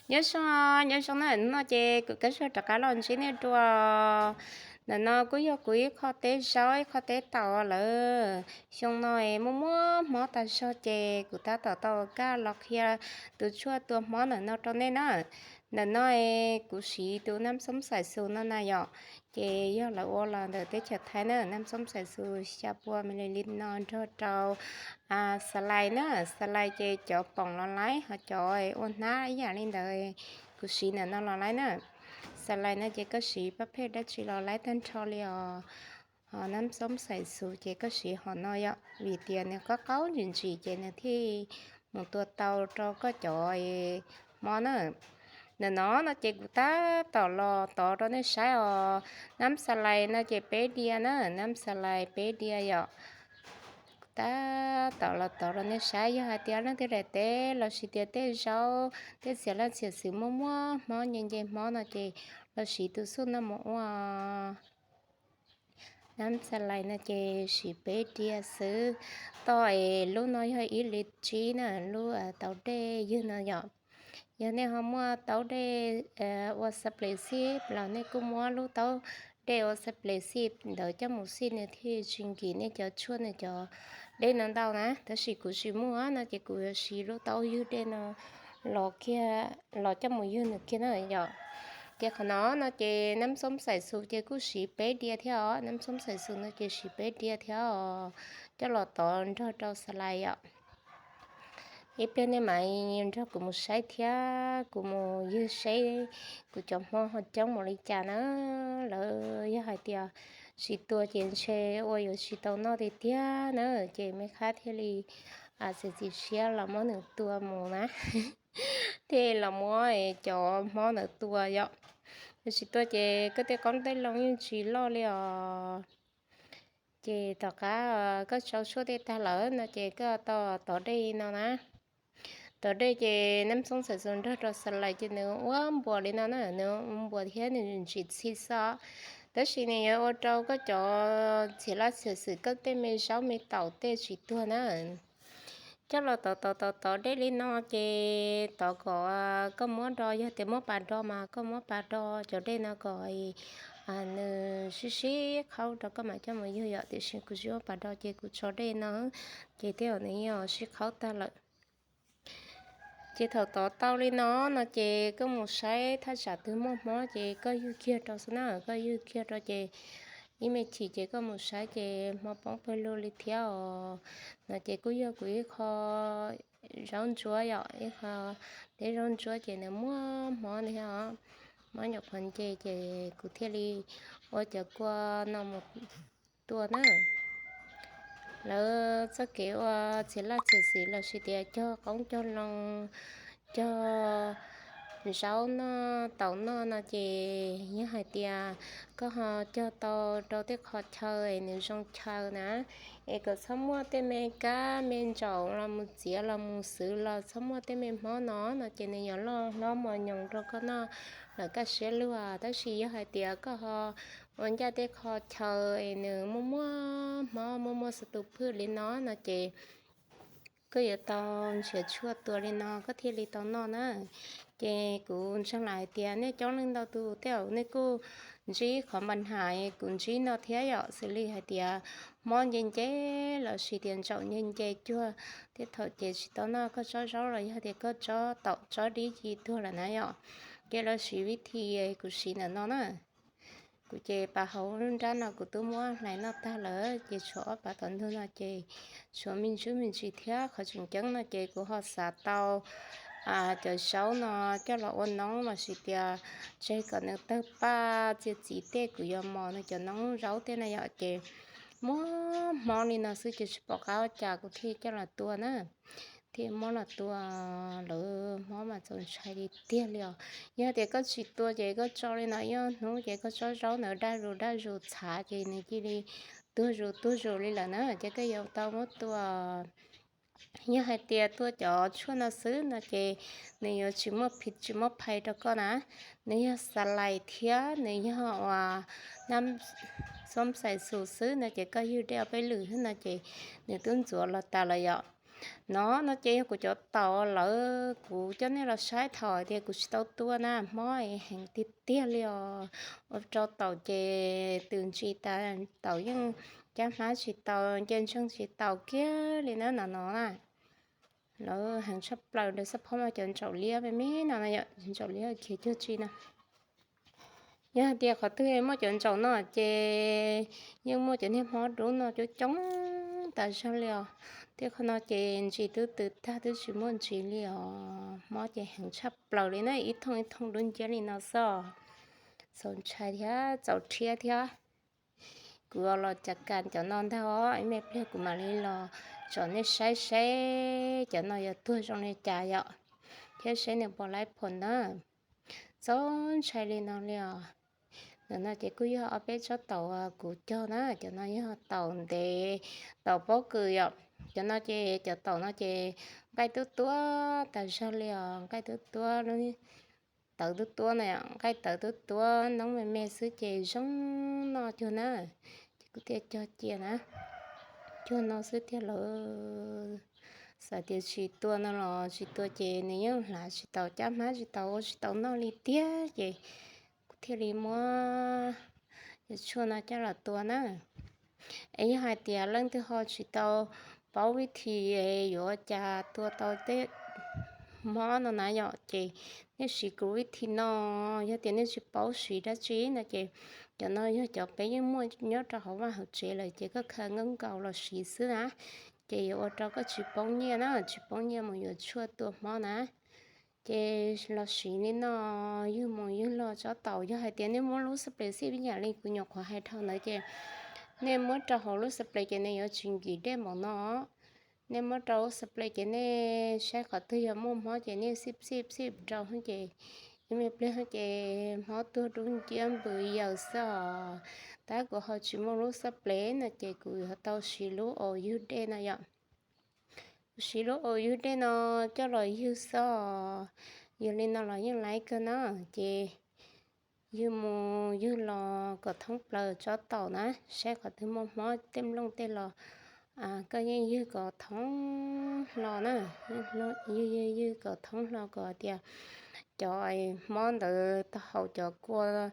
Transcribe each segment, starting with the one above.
Nyob zoo, nyob zoo na, no ces kuv Kab Zog rov qab los ntsib nej dua. Ntawm no kuj yog kuv ib qho teb zaub ib qho teb taum lawm. Xyoo no muaj muaj hmob tag zog ces kuv tab tom tau kaj los qhia tus tshuaj tua hmob ntawm no rau nej na. Ntawm no kuv siv tus Nab Xoob Xais Xus no na yom, ces yog lawv ua los ntawm teb chaws Thaib na. Nab Xoob Xais Xus xya pua mili li no nrog rau xalais na, xalais ces cov poom los laib, ho cov ua hnab ib yam li ntawd kuv siv ntawm no los laib na. Xalais no ces koj siv paj phej dab tsi los laib tag nrho li os. Ho Nab Xoob Xais Xus ces koj siv hom no yom, vim tias nws qab qaub ntsim ntsim ces nws thiaj mus tua tau rau koj cov hmob na. Ntawm no no ces kuv tab tom los tov rau nej saib os. Nab xalais no ces peb diav na, nab xalais peb diav yom. Kuv tab tom los tov rau nej saib, yog hais tias leej twg daim teb los sis tias tej zaub tej txiav laj txiav xwm muaj muaj hmob nce nce hmob no ces los siv tus xuj no mus ua. Nab xalais no ces siv peb diav xwb. Toj es lub no yog ib li tsib na, lub taub dej ywg no yom. Yog nej ho muaj taub dej ua xab ples xib los nej kuj muab lub taub dej ua xab ples xib ntawd coj mus xib nws thiaj tsis nkim nej cov tshuaj nws cov dej no ntau na. Tab sis kuv tsis muaj no ces kuv yuav siv lub taub ywg dej no los kiag los coj mus ywg nws kiag na yom. Ces qhov no no ces Nab Xoob Xais Xus ces kuj siv peb diav thiab os, Nab Xoob Xais Xus no ces siv peb diav thiab os, coj los tov nrog rau xalais yom. Ib pliag nej mam nrog kuv mus saib thiab kuv mus ywg seb kuv cov hmob ho coob mus li cas na. Lawv yog hais tias tsis tua ces ntshe ua yuav tsis tau noj tiag tiag na, ces me qhab thiaj li txiav txim siab los muab nws tua mus na, thiaj los muab cov hmob ntawd tua yom. Yog tsis tua ces koj tej qoob tej loo yeej tsis loj li os. Ces tom qab koj tsau tshuaj tej tag lawm no ces koj tau tov dej no na. Tov dej ces Nab Xoob Xais Xus nrog rau xalais ces nws ua npuas li no na, nws ua npuas thiab nws ntsim txhij xwb. Tab sis nws yuav ua rau koj cov txiav laj txiav xwm koj tej me zaub me taum tej tsis tuag na. Coj los tov tov tov tov dej li no ces tov kom koj muab do, yog tias muab pas do mas koj muab pas do cov dej no kom nws sib sib qhaub rau koj mam coj mus ywg yom. Tiam sis kuv tsis muab pas do ces kuv tso dej no ces tej zaum nws yeej sib qhaub tag lawm. Ces thaum tov tau li no no ces koj mus saib thaj tsam twg muaj hmob ces koj ywg kiag rau xwb na, koj ywg kiag rau ces ib me chim ces koj mus saib ces hmob poob pawg lug li thiab os. No ces kuj yog kuv ib qho zaub ntsuab yom, ib qho deb zaub ntsuab ces nws muaj hmob thiab os. Hmob nyuam qhuav nce ces kuv thiaj li ua cov kua no mus tua na. Lawv txoj kev ua txiav laj txiav xwm los sis tias cog qoob cog loo, cog zaub noj taum noj no ces yog hais tias koj ho cog tau rau tej qho chaw es nws zoo chaw na, es kom txhob muaj tej me kab me ntsaum los mus txiav los mus xwv los txhob muaj tej me hmob no no ces nws yuav loj hlob mos nyoos rau koj noj lawm kaj siab luag. Tab sis yog hais tias koj ho ua ncaj tej qho chaw es nws muaj muaj hmob muaj muaj xav tus phwj li no no ces koj yuav tau nrhiav tshuaj tua li no koj thiaj li tau noj na. Ces kuv ntseeg lawm hais tias nej coob leej ntau tus tej zaum nej kuj ntsib qhov npa nham kuv ntsib no thiab yom, xws li hais tias hmob nce nce los sis tias ntsaum nce nce cuag tej thaum ces tsis tau noj koj tsob zaub los yog tias koj tsob taum tsob dib ci tuag lawm na yom. Ces los siv vib thi kuv siv ntawm no na. Kuv ces pas hauv lub nrab no kuv twb muab hlais noj tag lawm ces tshuav ob pas tom ntug no ces tshuav me ntsis me ntsis thiab. Qhov tseem ceeb no ces kuv ho xav tau cov zaub no coj los ua noob los sis tias tseg kom nws tawg paj txiav txim tej kuv yuav mos nws cov noob zaub tej na yom. Ces muab hmob li no xwb ces tsis pom qab ua cas kuv thiaj coj los tua na. Thiaj muab los tua lawm, hmob mas txaus ntshai li tiag li os. Yog tias koj tsis tua ces koj tso li no ib ob hnub ces koj tsob zaub ntawd daj zus daj zus txhav ces nws cia li tuag zus tuag zus li lawm na. Ces koj yuav tau muab tua. Yog hais tias tua cov tshuaj no xwb no ces nws yuav tsis muaj phiv tsis muaj phais rau koj na. Nws yog xalais thiab nws yog uas nab xoob xais xus xwb no ces koj ywg dej ob peb lwm xwb no ces nws twb ntxuav los tas lawm yom. No no ces yog kuv cov taum lawm, kuv coj nej los saib thaum tias kuv tsis tau tua na, mob heev tiag tiag li os. Ua rau taum ces tws ntsis tas, taum yeej cab hmab tsis tau, nce ntseej tsis tau kiag li na no no na. Lawv heev tshaj plaws, lawv xab phob mas cov ntsaum liab me me no no yom, ntsaum liab khiav cuag tsi no. Yog hais tias qhov twg muaj cov ntsaum no ces yeej muaj cov niag hmob dub no coob coob tas zog li os. Thiab qhov no ces ntsis twb tws tag twb tsis muaj ntsis li os, hmob ces heev tshaj plaws li na, ib thooj ib thooj dub nciab li no xwb. Txaus ntshai thiab txaus rhiab thiab. Kuv los cas kam cov no ntag os, ib me pliag kuv mam li los tsom nej saib seb cov no yuav tuag zoo li cas yom, thiab seb nws puas laib phom na. Txaus ntshai li no li os. Ntawm no ces kuj yog ob peb tsob taum kuv cog na, cov no yog taum ntev, taum pob kws yom. Cov no ces cov taum no ces nqaij tub tuab tas zog li os, nqaij tub tuab, tawv tub tuab na, nqaij tawv tub tuab noob me me xwb ces zoo noj cuag na. Ces kuv thiaj cog cia na, cuag no xwb tiag lawm. Xav tias tsis tua no los tsis tua ces nws yeej hlav tsis tau, cab hmab tsis tau, ua tsis tau noj li tiag ces kuv thiaj li muab cov tshuaj no coj los tua na. Es yog hais tias leej twg ho tsis tau paub vib thi yuav ua cas tua tau tej hmob no na yom, ces nej siv kuv vib thi no. Yog tias nej tsis paub siv dab tsi no ces cov no yog cov peb yeej muaj nyob rau hauv vaj hauv tsev lawm ces koj khaws nkaus nkaus los siv xwb na, ces yuav ua rau koj tsis poob nyiaj na, tsis poob nyiaj mus yuav tshuaj tua hmob na. Ces los siv li no, ywg mus ywg los tsob taum, yog hais tias nej muab lub xab ples xij ib yam li kuv nyuam qhuav hais dhau ntawd ces nej muab rau hauv lub xab ples ces nws yuav tsis nkim dej npaum no. Nej muab rau lub xab ples ces nej saib qhov twg yog muaj hmob ces nej xij xij xij rau ces ib me pliag ces hmob tuag dub nciab npws yaws xwb os. Tab kuv ho tsis muaj lub xab ples no ces kuv yuav tau siv lub aus ywg dej no yom. Kuv siv lub aus ywg dej no coj los ywg xwb os. Ywg li no los yeej laib kawg na. Ces ywg mus ywg los kom thoob plaws tsob taum na, saib qhov twg muaj hmob tej nplooj tej los, koj yeej ywg kom thoob hlo na. Ywg ywg ywg kom thoob hlo kom tias cov hmob ntawd tau haus cov kua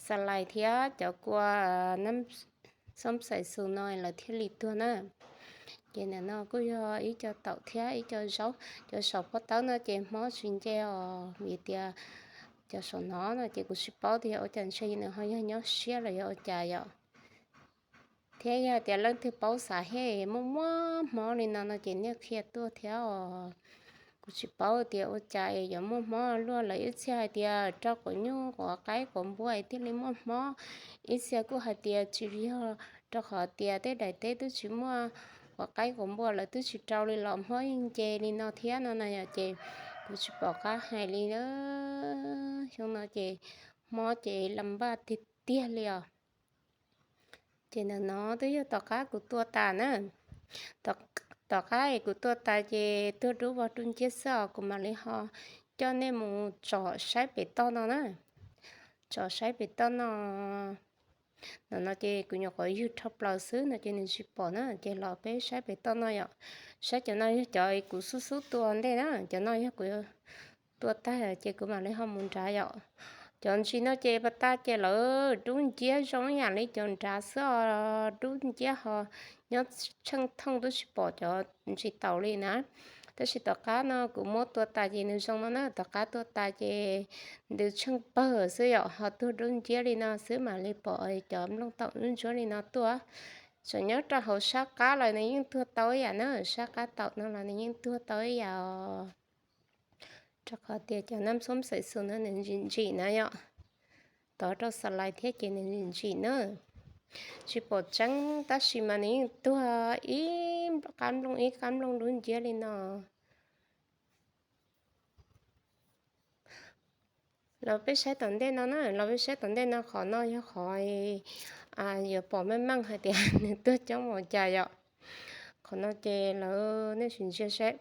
xa lais thiab cov kua nab xoob xais xus no lawv thiaj li tuag na. Ces ntawm no kuj yog ib co taum thiab ib co zaub. Cov saum pob tawb no ces hmob tsis nce os, vim tias cov saum no no ces kuv tsis paub tias yog ua cas, ntshe nws ho yog nyob siab los yog ua cas yom. Thiab yog tias leej twg paub xav thiab muaj muaj hmob li no no ces nej qhia tuaj thiab os. Kuv tsis paub tias ua cas es yuav muaj hmob luaj lawm, ib txhia hais tias rau quav nyuj quav qaib quav npua thiaj li muaj hmob, ib txhia kuj hais tias tsis yog, rau qhov tias tej daim teb twb tsis muaj quav qaib quav npua lawv twb tsis rau li los hmob yeej nce li no thiab no na yom. Ces kuv tsis pom qab hais li na, xyoo no ces hmob ces la npaj tiag tiag li os. Ces ntawm no twb yog tom qab kuv tua tas na. Tom qab es kuv tua tas ces tuag dub vog dub nciab xwb os, kuv mam li ho coj nej mus tsom saib pem toj no na. Tsom saib pem toj no. Ntawm no ces kuv nyuam qhuav ywg dhau plaws xwb no ces nws tsis pom na, ces los peb saib pem toj no yom. Saib cov no yog cov kuv xub xub tua ntej na, cov no yog kuv tua tag ces kuv mam li ho mus nrad yom. Cov ntsis no ces pas tas ces lawv dub nciab zoo ib yam li cov nrad xwb os, dub nciab ho nyob tsheej thooj twb tsis pom cov ntsis taum li na. Tab sis tom qab no kuv muab tua tas ces nws zoo no na, tom qab tua tas ces ntws tsheej pawg xwb yom, ho tuag dub nciab li no xwb mam li pom cov nplooj taum dub ntsuab li no tuaj. Tseem nyob rau hauv sab qab los nws yeej tuag tau ib yam na, sab qab taum no los nws yeej tuag tau ib yam os. Rau qhov tias cov nab xoob xais xus no nws ntsim ntsim na yom. Tov rau xa lais thiab ces nws ntsim ntsim na. Tsis pom tseeb tab sis mas nws yeej tuag ib qab nplooj ib qab nplooj dub nciab li no. Los peb saib tom ntej no na, los peb saib tom ntej no, qhov no yog qhov yuav pom meej meej hais tias nws tuag coob mus cas yom. Qhov no ces lawv nej sim ntsia saib,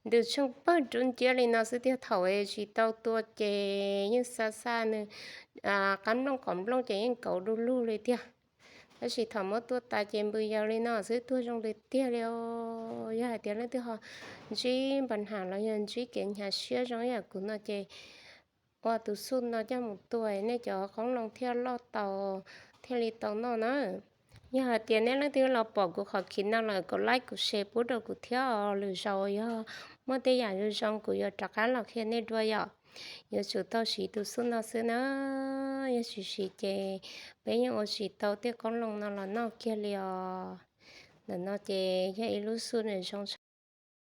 ntws tsheej pawg dub nciab li no xwb tiag, thaum tsis tau tua ces yeej xa xa nws, qab nplooj qab nplooj ces yeej kauv du lug li tiag. Tab sis thaum muab tua tas ces npws yaws li no xwb, tuag zoo tiag tiag li os. Yog hais tias leej twg ho ntsib npa nham los yog ntsib kev hnyav siab zoo ib yam kuv no ces ua tus xuj no coj mus tua nej cov qoob loo thiaj loj tau, thiaj li tau noj na. Yog hais tias nej leej twg los pom kuv qhov clip no lawm, kom like kuv, share pub rau kuv thiab os. Lwm zaus yog muaj tej yam zoo zoo kuv yuav rov qab los qhia nej dua yom. Yuav tsum tau siv tus xuj no xwb na, yog tsis siv ces peb yeej ua tsis tau tej qoob loo no los noj kiag li os. Ntawm no ces yog ib lub xuj nws zoo